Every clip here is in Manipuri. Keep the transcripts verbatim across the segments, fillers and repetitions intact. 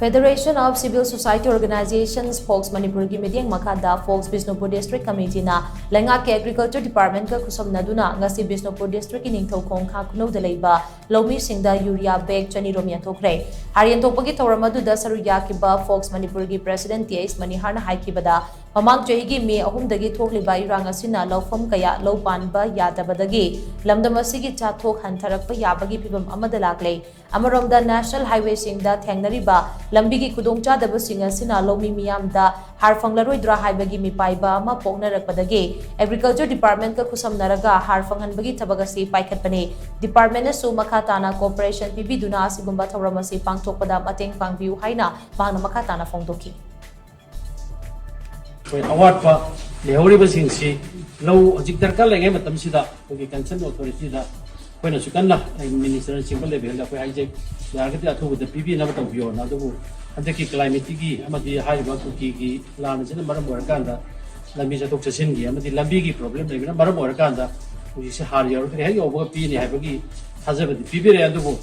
Federation of Civil Society Organizations, fox ꯃꯅꯤꯄꯨꯔꯒꯤ ꯃꯤꯠꯌꯦꯡ ꯃꯈꯥꯗ ꯐꯣꯛꯁ ꯕꯤꯁꯅꯨꯄꯨꯔ ꯗꯤꯁꯇ꯭ꯔꯤꯛ ꯀꯃꯤꯇꯤꯅ ꯂꯩꯉꯥꯛꯀꯤ ꯑꯦꯒ꯭ꯔꯤꯀꯜꯆꯔ ꯗꯤꯄꯥꯔꯠꯃꯦꯟꯠꯀ ꯈꯨꯠꯁꯝꯅꯗꯨꯅ ꯉꯁꯤ ꯕꯤꯁꯅꯨꯄꯨꯔ ꯗꯤꯁꯇ꯭ꯔꯤꯛꯀꯤ ꯅꯤꯡꯊꯧ ꯈꯣꯡ ꯈꯥ ꯈꯨꯅꯧꯗ ꯂꯩꯕ ꯂꯧꯃꯤꯁꯤꯡꯗ ꯌꯨꯔꯤꯌꯥ ꯕꯦꯒ ꯆꯅꯤ ꯔꯣꯝ ꯌꯦꯟꯊꯣꯛꯈ꯭ꯔꯦ꯫ ꯍꯥꯔ ꯌꯦꯟꯊꯣꯛꯄꯒꯤ ꯊꯧꯔꯝ ꯑꯗꯨꯗ ꯁꯔꯨꯛ ꯌꯥꯈꯤꯕ ꯐꯣꯛꯁ ꯃꯅꯤꯄꯨꯔꯒꯤ ꯄ꯭ꯔꯦꯁꯤꯗꯦꯟꯠ ꯇꯤ ꯑꯩꯆ ꯃꯅꯤꯍꯥꯔꯅ ꯍꯥꯏꯈꯤꯕꯗ, ꯃꯃꯥꯡ ꯆꯍꯤꯒꯤ ꯃꯦ ꯑꯍꯨꯝꯗꯒꯤ ꯊꯣꯛꯂꯤꯕ ꯏꯔꯥꯡ ꯑꯁꯤꯅ ꯂꯧꯐꯝ ꯀꯌꯥ ꯂꯧ ꯄꯥꯟꯕ ꯌꯥꯗꯕꯗꯒꯤ ꯂꯝꯗꯝ ꯑꯁꯤꯒꯤ ꯆꯥꯊꯣꯛ ꯍꯟꯊꯔꯛꯄ ꯌꯥꯕꯒꯤ ꯐꯤꯚꯝ ꯑꯃꯗ ꯂꯥꯛꯂꯦ꯫ ꯑꯃꯔꯣꯝꯗ, ꯅꯦꯁꯅꯦꯜ ꯍꯥꯏꯋꯦꯁꯤꯡꯗ ꯊꯦꯡꯅꯔꯤꯕ ꯂꯝꯕꯤꯒꯤ ꯈꯨꯗꯣꯡꯆꯥꯗꯕꯁꯤꯡ ꯑꯁꯤꯅ ꯂꯧꯃꯤ ꯃꯤꯌꯥꯝꯗ ꯍꯥꯔ ꯐꯪꯂꯔꯣꯏꯗ꯭ꯔꯥ ꯍꯥꯏꯕꯒꯤ ꯃꯤꯄꯥꯏꯕ ꯑꯃ ꯄꯣꯛꯅꯔꯛꯄꯗꯒꯤ ꯑꯦꯒ꯭ꯔꯤꯀꯜꯆꯔ ꯗꯤꯄꯥꯔꯠꯃꯦꯟꯠꯀ ꯈꯨꯠꯁꯝꯅꯔꯒ ꯍꯥꯔ ꯐꯪꯍꯟꯕꯒꯤ ꯊꯕꯛ ꯑꯁꯤ ꯄꯥꯏꯈꯠꯄꯅꯤ꯫ ꯗꯤꯄꯥꯔꯠꯃꯦꯟꯠꯅꯁꯨ ꯃꯈꯥ ꯇꯥꯅ ꯀꯣꯑꯣꯄꯔꯦꯁꯟ ꯄꯤꯕꯤꯗꯨꯅ ꯑꯁꯤꯒꯨꯝꯕ ꯊꯧꯔꯝ ꯑꯁꯤ ꯄꯥꯡꯊꯣꯛꯄꯗ ꯃꯇꯦꯡ ꯄꯥꯡꯕꯤꯌꯨ ꯍꯥꯏꯅ ꯃꯍꯥꯛꯅ ꯃꯈꯥ ꯇꯥꯅ ꯐꯣꯡꯗꯣꯛꯈꯤ꯫ ꯑꯩꯈꯣꯏ ꯑꯋꯥꯠꯄ ꯂꯩꯍꯧꯔꯤꯕꯁꯤꯡꯁꯤ ꯂꯧ ꯍꯧꯖꯤꯛ ꯗꯔꯀꯥꯔ ꯂꯩꯔꯤꯉꯩ ꯃꯇꯝꯁꯤꯗ ꯑꯩꯈꯣꯏꯒꯤ ꯀꯟꯁꯔꯟ ꯑꯣꯊꯣꯔꯤꯇꯤꯗ ꯑꯩꯈꯣꯏꯅꯁꯨ ꯀꯟꯅ, ꯑꯩ ꯃꯤꯅꯤꯁꯇꯔꯅꯆꯤꯡꯕ ꯂꯦꯚꯦꯜꯗ ꯑꯩꯈꯣꯏ ꯍꯥꯏꯖꯩ, ꯌꯥꯔꯒꯗꯤ ꯑꯊꯨꯕꯗ ꯄꯤꯕꯤꯅꯕ ꯇꯧꯕꯤꯌꯣꯅ꯫ ꯑꯗꯨꯕꯨ ꯍꯟꯗꯛꯀꯤ ꯀ꯭ꯂꯥꯏꯃꯦꯠꯀꯤ ꯑꯃꯗꯤ ꯍꯥꯏꯔꯤꯕ ꯀꯨꯀꯤꯒꯤ ꯂꯥꯟ ꯑꯁꯤꯅ ꯃꯔꯝ ꯑꯣꯏꯔꯀꯥꯟꯗ ꯂꯝꯕꯤ ꯆꯠꯊꯣꯛ ꯆꯠꯁꯤꯟꯒꯤ ꯑꯃꯗꯤ ꯂꯝꯕꯤꯒꯤ ꯄ꯭ꯔꯣꯕ꯭ꯂꯦꯝ ꯂꯩꯕꯅ ꯃꯔꯝ ꯑꯣꯏꯔꯀꯥꯟꯗ ꯍꯧꯖꯤꯛꯁꯦ ꯍꯥꯔ ꯌꯧꯔꯒꯗꯤ ꯍꯦꯛ ꯌꯧꯕꯒ ꯄꯤꯅꯤ ꯍꯥꯏꯕꯒꯤ ꯊꯥꯖꯕꯗꯤ ꯄꯤꯕꯤꯔꯛꯑꯦ꯫ ꯑꯗꯨꯕꯨ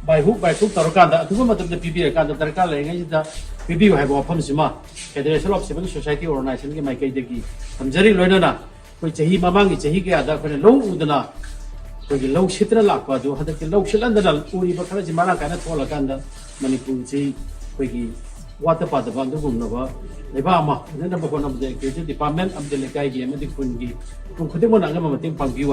by hook by crook ꯇꯧꯔꯀꯥꯟꯗ ꯑꯊꯨꯕ ꯃꯇꯝꯗ ꯄꯤꯕꯤꯔꯀꯥꯟꯗ ꯗꯔꯀꯥꯔ ꯂꯩꯔꯤꯉꯩꯁꯤꯗ ꯄꯤꯕꯤꯌꯨ ꯍꯥꯏꯕ ꯋꯥꯐꯝꯁꯤꯃ Federation of Civil Society Organizationꯒꯤ ꯃꯥꯏꯀꯩꯗꯒꯤ ꯊꯝꯖꯔꯤ꯫ ꯂꯣꯏꯅꯅ ꯑꯩꯈꯣꯏ ꯆꯍꯤ, ꯃꯃꯥꯡꯒꯤ ꯆꯍꯤ ꯀꯌꯥꯗ ꯑꯩꯈꯣꯏꯅ ꯂꯧ ꯎꯗꯅ ꯑꯩꯈꯣꯏꯒꯤ ꯂꯧ ꯁꯤꯠꯇꯅ ꯂꯥꯛꯄ ꯑꯗꯨ ꯍꯟꯗꯛꯇꯤ ꯂꯧ ꯁꯤꯠꯍꯟꯗꯅ ꯎꯔꯤꯕ ꯈꯔꯁꯤ ꯃꯔꯥꯡ ꯀꯥꯏꯅ ꯊꯣꯛꯍꯜꯂꯀꯥꯟꯗ ꯃꯅꯤꯄꯨꯔꯁꯤ ꯑꯩꯈꯣꯏꯒꯤ ꯋꯥꯠꯇ ꯄꯥꯗꯕ ꯑꯗꯨꯒꯨꯝꯂꯕ ꯂꯩꯕꯥꯛ ꯑꯃ ꯑꯣꯏꯅꯅꯕ ꯍꯣꯠꯅꯕꯗ ꯑꯦꯒ꯭ꯔꯤꯀꯜꯆꯔ ꯗꯤꯄꯥꯔꯠꯃꯦꯟꯠ ꯑꯃꯗꯤ ꯂꯩꯀꯥꯏꯒꯤ ꯑꯃꯗꯤ ꯈꯨꯟꯒꯤ ꯃꯤꯄꯨꯝ ꯈꯨꯗꯤꯡꯃꯛꯅ ꯑꯉꯝꯕ ꯃꯇꯦꯡ ꯄꯥꯡꯕꯤꯌꯨ꯫